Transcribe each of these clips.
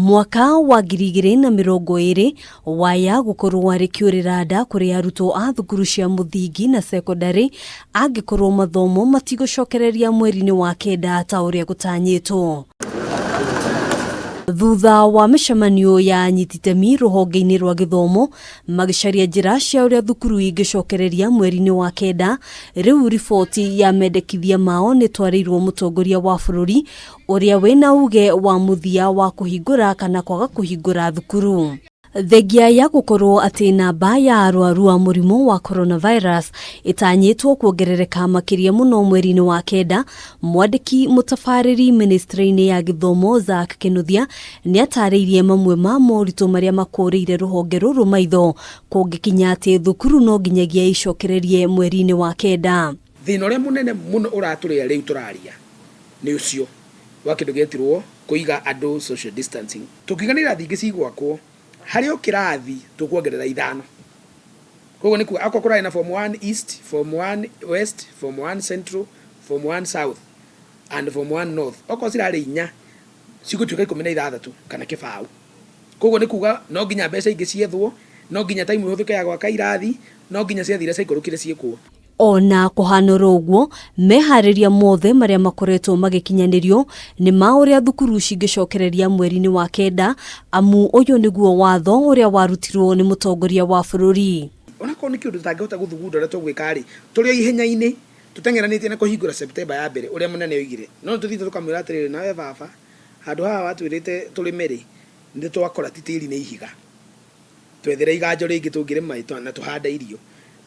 Mwaka wa 2020 waya gũkorwo arĩ kĩũrĩra nda kũrĩ arutwo a thukuru cia mũthingi na cekondarĩ angĩkorwo mathomo matigũcokereria mweri-inĩ wa kenda ta ũrĩa gũtanyĩtwo. Thutha wa mĩcemanio ya anyiti itemi rũhonge-inĩ rwa gĩthomo magĩcaria njĩra cia ũrĩa thukuru ingĩcokereria mweri-inĩ wa kenda, rĩu riboti ya mendekithia mao nĩ ĩtwarĩirwo mũtongoria wa bũrũri ũrĩa wĩna uge wa mũthia wa kũhingũra kana kwaga kũhingũra thukuru. Thengia ya gũkorwo atĩ namba ya arwaru a mũrimũ wa coronavirus ĩtanyĩtwo kuongerereka makĩria mũno mweri-inĩ wa kenda, mwandĩki mũtabarĩri ministry-inĩ ya gĩthomo Zack Kinuthia nĩatarĩirie mamwe ma moritũ marĩa makũrĩire rũhonge rũrũ maitho kũngĩkinya atĩ thukuru no nginyagia icokererie mweri-inĩ wa kenda. Thĩna ũrĩa mũnene mũno ũratũrĩa rĩu tũraria nĩ ũcio wa kĩndũ gĩetirwo kũiga andũ social distancing. Tũngiuga nĩ irathi ingĩ cigwakwo, harĩ o kĩrathi tũkuongerera ithano. Koguo nĩ kuga akorwo kũrarĩ na form 1 East, form 1 West, form 1 Central, form 1 South and form 1 North. Okorwo cirarĩ inya cigũtuĩka 16 kana kĩbaũ. Koguo nĩ kuga no nginya mbeca ingĩ ciethwo, no nginya time ĩhũthĩke ya gwaka irathi, no nginya ciathi iria ciaikũrũkire ciĩkwo. Ona kũhana oro ũguo, meharĩria mothe marĩa makoretwo magĩkinyanĩrio nĩ ma ũrĩa thukuru cingĩcokereria mweri-inĩ wa kenda, amu ũyũ nĩguo watho ũrĩa warutirwo nĩ mũtongoria wa bũrũri. Onakorwo nĩ kĩũndũ tũtangĩhota gũthugunda ũrĩa tũgwĩka-rĩ, tũrĩ o ihenya-inĩ, tũteng'eranĩtie na kũhingũra September ya mbere ũrĩa mũnene oigire. No nĩtũthiĩte tũkamwĩra atĩrĩrĩ, nawe baba, handũ haha watwĩrĩte tũrĩme-rĩ, nĩtwakora ti tĩri nĩ ihiga. Twethere iganjo rĩngĩ tũngĩrĩma na tũhande irio.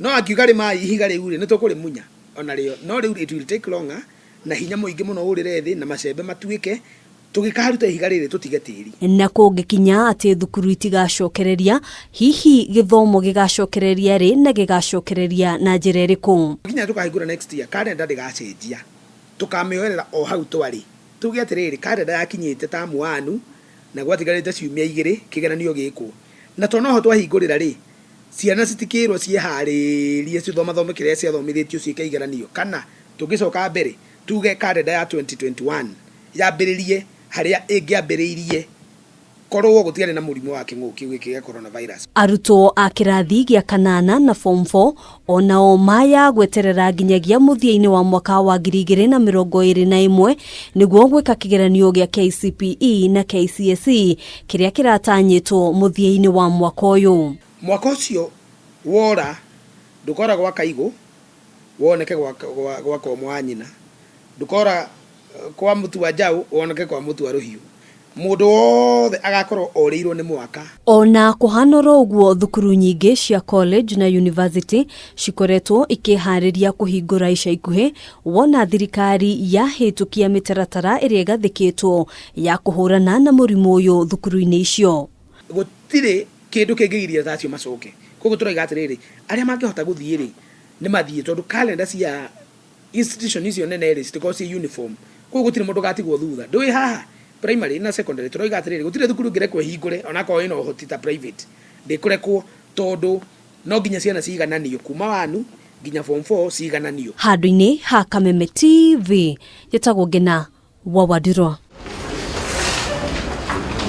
No angiuga rĩmai ihiga rĩu-rĩ, nĩtũkũrĩmunya onarĩo. No rĩu it will take longer na hinya mũingĩ mũno ũrĩre thĩ na macembe matuĩke, tũgĩkaruta ihiga rĩrĩ tũtige tĩri. Na kũngĩkinya atĩ thukuru itigacokereria, hihi gĩthomo gĩgacokereria rĩ na gĩgacokereria na njĩra ĩrĩkũ? Nginya tũkahingũra next year, calendar ndĩgacenjia. Tũkamĩoerera o hau twarĩ. Tuge atĩrĩrĩ, calendar yakinyĩte term one na gwatigarĩte ciumia igĩrĩ kĩgeranio gĩkwo. Na to noho twahingũrĩra rĩ, ciana citikĩrwo ciĩharĩrie cithomathome kĩrĩa ciathomithĩtio ciĩke igeranio. Kana tũngĩcoka mbere tuge calendar ya 2021 yambĩrĩrie harĩa ĩngĩambĩrĩirie korwo gũtiarĩ na mũrimũ wa kĩng'ũki gĩkĩ gĩa coronavirus. Arutwo a kĩrathi gĩa kanana na form 4 onao maya gweterera nginyagia mũthia-inĩ wa mwaka wa 2021 nĩguo gwĩka kĩgeranio gĩa KCPE na KCSE kĩrĩa kĩratanyĩtwo mũthia-inĩ wa mwaka ũyũ. Mwaka ũcio wora ndũkora gwa Kaigũ woneke gwa, gwa, gwa Komũ wa nyina, ndũkora kwa Mũtua Njaũ woneke kwa Mũtua Rũhiũ. Mũndũ wothe agakorwo orĩirwo nĩ mwaka. Ona kũhana oro ũguo, thukuru nyingĩ cia college na university cikoretwo ikĩharĩria kũhingũra ica ikuhĩ wona thirikari yahĩtũkia mĩtaratara ĩrĩa ĩgathĩkĩtwo ya kũhũrana na mũrimũ ũyũ thukuru-inĩ icio. Gũtirĩ kĩndũ kĩngĩgiria ta acio macoke. Koguo tũroiga atĩrĩrĩ, arĩa mangĩhota gũthiĩ rĩ, nĩ mathiĩ tondũ calendar cia institution icio nene rĩ, citikoragwo ciĩ uniform. Koguo gũtirĩ mũndũ ũgatigwo thutha. Ndũĩ haha primary na secondary tũroiga atĩrĩrĩ, gũtirĩ thukuru ĩngĩrekwo ĩhingũre onakorwo ĩna ũhoti ta private. Ndĩkũrekwo tondũ no nginya ciana cigananio kuma one nginya form 4 cigananio. Handũ-inĩ ha Kameme TV, njĩtagwo Ngena wa Wandirwa.